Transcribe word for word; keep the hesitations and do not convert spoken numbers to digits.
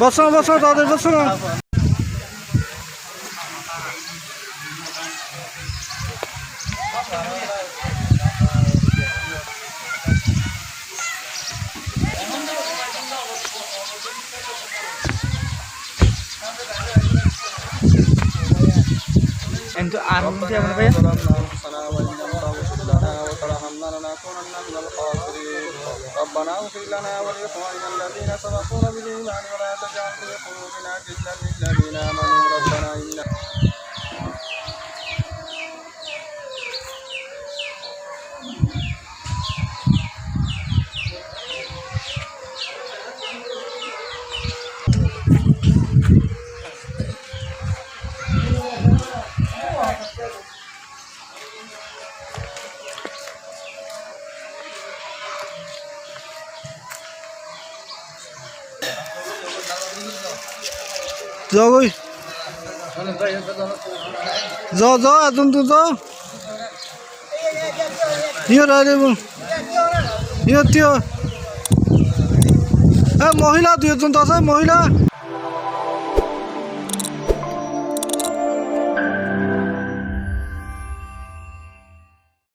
Basın, basın, basın. انتو عارفين فيها من غير؟ ظلمنا أنفسنا وإن لم تغفر لنا وترحمنا لنكونن من الخاسرين. ربنا اغفر لنا ولإخواننا الذين سبقونا بالإيمان ولا تجعل في قلوبنا غلا للذين آمنوا ربنا إنك Zoe. Zo, zo, ez dûm dûm zo. Diyor öyle bu. Diyor, diyor. Ha, Mohila diyor, dûm da sen Mohila.